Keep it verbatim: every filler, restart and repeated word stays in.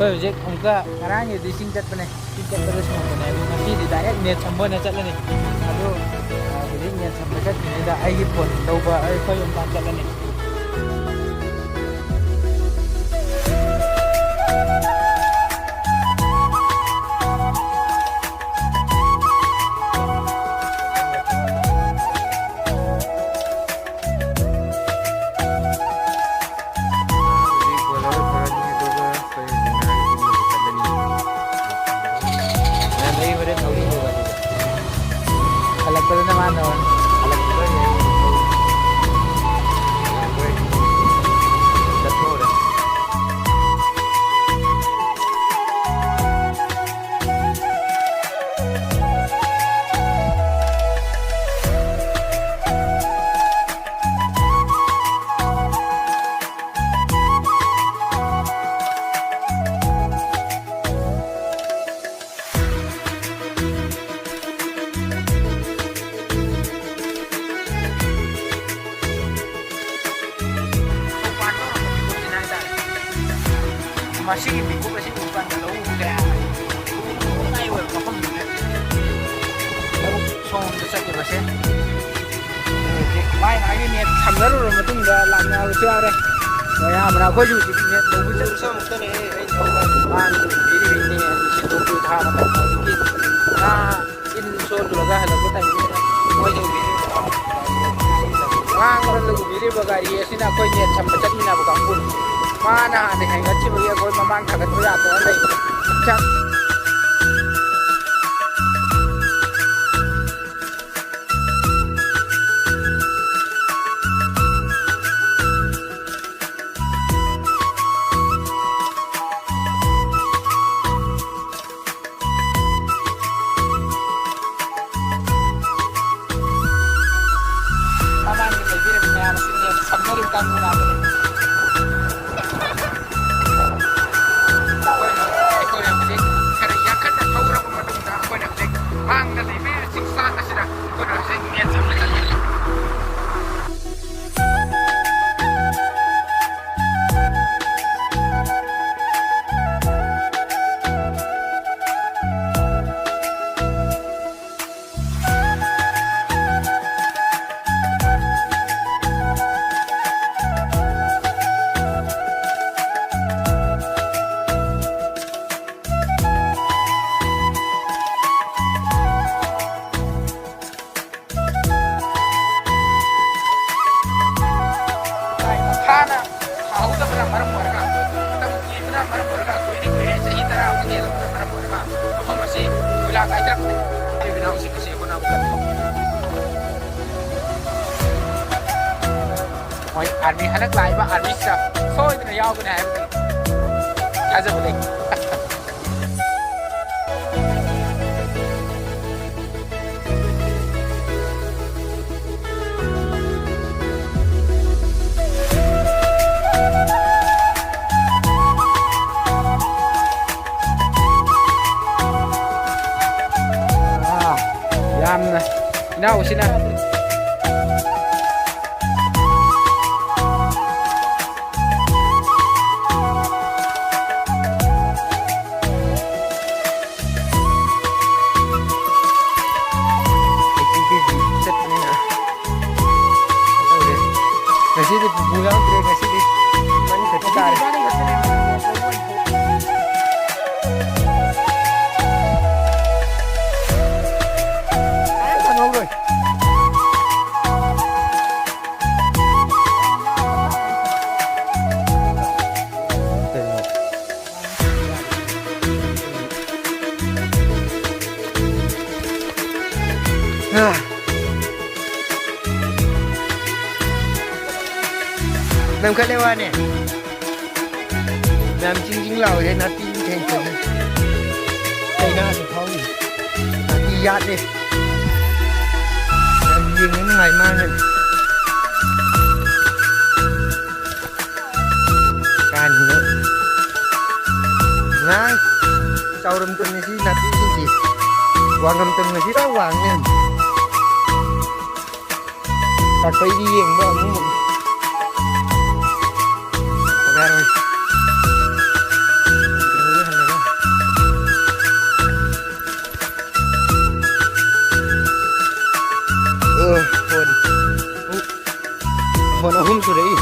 ꯑꯩꯈꯣꯏ ꯍꯧꯖꯤꯛ ꯑꯃꯨꯛꯀ ꯉꯔꯥꯡꯒꯤꯗꯤ ꯆꯤꯡ ꯆꯠꯄꯅꯦ, ꯆꯤꯡ ꯆꯠꯄꯗ ꯁꯨꯝꯃꯛꯄꯅꯦ, ꯑꯗꯣ ꯉꯁꯤꯗꯤ ꯗꯥꯏꯔꯦꯛ ꯅꯦꯠ ꯁꯝꯕ ꯑꯣꯏꯅ ꯆꯠꯂꯅꯤ꯫ ꯑꯗꯣ, ꯑ, ꯍꯧꯖꯤꯛ ꯅꯦꯠ ꯁꯝꯕ ꯆꯠꯇ꯭ꯔꯤꯉꯩꯗ ꯑꯩꯒꯤ ꯐꯣꯟ ꯂꯧꯕ ꯑꯩꯈꯣꯏ ꯑꯃꯨꯛꯇ ꯆꯠꯂꯅꯤ꯫ ꯍꯧꯖꯤꯛ ꯕꯣꯂꯔ ꯐꯔꯅꯤ, ꯑꯗꯨꯒ ꯑꯩꯈꯣꯏ ꯍꯧꯖꯤꯛ ꯉꯥꯏꯍꯥꯛ ꯌꯨꯝꯗ ꯆꯠꯂꯅꯤ꯫ ꯉꯥꯏꯍꯥꯛ ꯂꯩ ꯍꯣꯔꯦꯟ ꯊꯧꯔꯤ ꯍꯧꯔꯅꯤ꯫ ꯍꯜꯂꯛꯄꯗꯅ ꯃꯥꯅ ꯇꯧꯔꯅꯤ꯫ ꯍꯜꯂꯛꯄꯗ ꯑꯩ ꯊꯧꯔꯤ꯫ ꯍꯣꯔꯦꯟ ꯆꯠꯄ ꯍꯧꯔꯦ꯫ ꯃꯁꯤꯒꯤ ꯃꯤꯀꯨꯞ ꯑꯁꯤ ꯎꯕ ꯀꯥꯟꯗ ꯂꯧ ꯀꯌꯥ ꯅꯨꯡꯉꯥꯏ ꯑꯣꯏꯕ ꯃꯐꯝꯗꯨꯅꯦ꯫ ꯂꯧꯕꯨꯛ ꯁꯣꯝꯗ ꯆꯠꯂꯤꯕꯁꯦ꯫ ꯍꯧꯖꯤꯛ ꯃꯥꯏ ꯃꯥꯒꯤ ꯅꯦꯠ ꯁꯝꯅꯔꯨꯔꯕ ꯃꯇꯨꯡꯗ ꯂꯥꯛꯅꯕꯁꯨ ꯌꯥꯎꯔꯦ꯫ ꯑꯌꯥꯝꯕꯅ ꯑꯩꯈꯣꯏꯁꯨ ꯍꯧꯖꯤꯛ ꯅꯦꯠ ꯂꯧꯕ ꯆꯠꯂꯨꯁꯦ꯫ ꯑꯃꯨꯛꯇꯅꯦ ꯑꯩ ꯃꯥꯅ ꯄꯤꯔꯤꯕ ꯏꯅꯦ ꯑꯗꯨ ꯁꯦꯟꯗꯣꯛꯇꯨ ꯊꯥ ꯃꯇꯝ ꯑꯣꯏꯕꯒꯤ ꯉꯥ ꯏꯟ ꯁꯣꯜꯂꯨꯔꯒ ꯍꯜꯂꯛꯄ ꯇꯥꯏꯃꯤꯡꯗ ꯃꯣꯏꯅ ꯎꯕꯤꯔꯤꯕ, ꯉꯥꯡꯕꯗ ꯎꯕꯤꯔꯤꯕ ꯒꯥꯔꯤ ꯑꯁꯤꯅ ꯑꯩꯈꯣꯏ ꯅꯦꯠ ꯁꯝꯕ ꯆꯠꯃꯤꯟꯅꯕ ꯀꯥꯡꯕꯨꯅꯤ꯫ ꯃꯥꯅ ꯍꯥꯟꯅ ꯍꯦꯟꯒꯠꯈꯤꯕꯒꯤ ꯑꯩꯈꯣꯏ ꯃꯃꯥꯡ ꯊꯥꯡꯒꯠꯄ ꯌꯥꯗꯅ ꯂꯩ꯫ ꯆꯠ- ꯃꯃꯥꯡꯗ ꯂꯩꯕꯤꯔꯝꯃꯤ ꯃꯌꯥꯝ ꯑꯁꯤ ꯅꯦꯠ ꯁꯝꯅꯔꯤꯕ ꯀꯥꯡꯕꯨ ꯉꯥꯛꯇꯅꯤ꯫ ꯑꯩꯈꯣꯏꯅ, ꯑꯩꯈꯣꯏꯅ ꯍꯧꯖꯤꯛ ꯀꯥꯏꯊꯔꯛꯄꯅꯦ꯫ ꯑꯩ ꯕꯤꯅꯥꯎꯁꯤꯡ ꯑꯁꯤ ꯍꯣꯠꯅꯕ ꯀꯟꯕ꯫ ꯃꯣꯏ ꯑꯥꯔꯃꯤ ꯍꯟꯗꯛ ꯂꯥꯛꯏꯕ ꯑꯥꯔꯃꯤꯁꯤꯗ ꯁꯣꯏꯗꯅ ꯌꯥꯎꯒꯅꯤ ꯍꯥꯏꯕꯒꯤ ꯊꯥꯖꯕ ꯂꯩ꯫ ꯑꯥ, ꯌꯥꯝꯅ ꯏꯅꯥꯎꯁꯤꯅ ꯆꯠꯄꯅꯤꯅ ꯇꯧꯔꯦ꯫ ꯉꯁꯤꯗꯤ ꯄꯨꯄꯨ ꯌꯥꯎꯗ꯭ꯔꯦ, ꯉꯁꯤꯗꯤ ꯏꯕꯥꯅꯤ ꯈꯛꯇ ꯇꯥꯔꯦ꯫ ꯑꯦ, ꯐꯪꯍꯧꯔꯣꯏ꯫ ꯀꯩꯅꯣ? ꯑꯥ꯫ ꯅꯝꯈꯠꯂꯦ ꯋꯥꯅꯦ꯫ ꯌꯥꯝ ꯆꯤꯡ ꯆꯤꯡ ꯂꯥꯎꯋꯦ ꯅꯥꯄꯤ ꯃꯈꯩ ꯐꯖꯅ꯫ ꯀꯩꯅꯥꯁꯨ ꯐꯥꯎꯔꯤ꯫ ꯅꯥꯄꯤ ꯌꯥꯠꯂꯦ꯫ ꯌꯥꯝ ꯌꯦꯡꯕ ꯅꯨꯡꯉꯥꯏ ꯃꯥꯅ꯫ ꯀꯥꯟꯅ ꯉꯥꯡ ꯆꯥꯎꯔꯝꯗꯕꯅꯤ ꯁꯤ ꯅꯥꯄꯤꯁꯤꯡꯁꯤ꯫ ꯋꯥꯡꯉꯝꯗꯕꯅꯤ ꯁꯤ ꯈꯔ ꯋꯥꯡꯉꯦ꯫ ꯀꯥꯛꯐꯩꯗꯤ ꯌꯦꯡꯕ ꯑꯃꯨꯛ ꯌꯥꯔꯣꯏ꯫ ꯑ, ꯐꯣꯟ꯫ ꯐꯣꯟ ꯑꯍꯨꯝ ꯁꯨꯔꯛꯏ꯫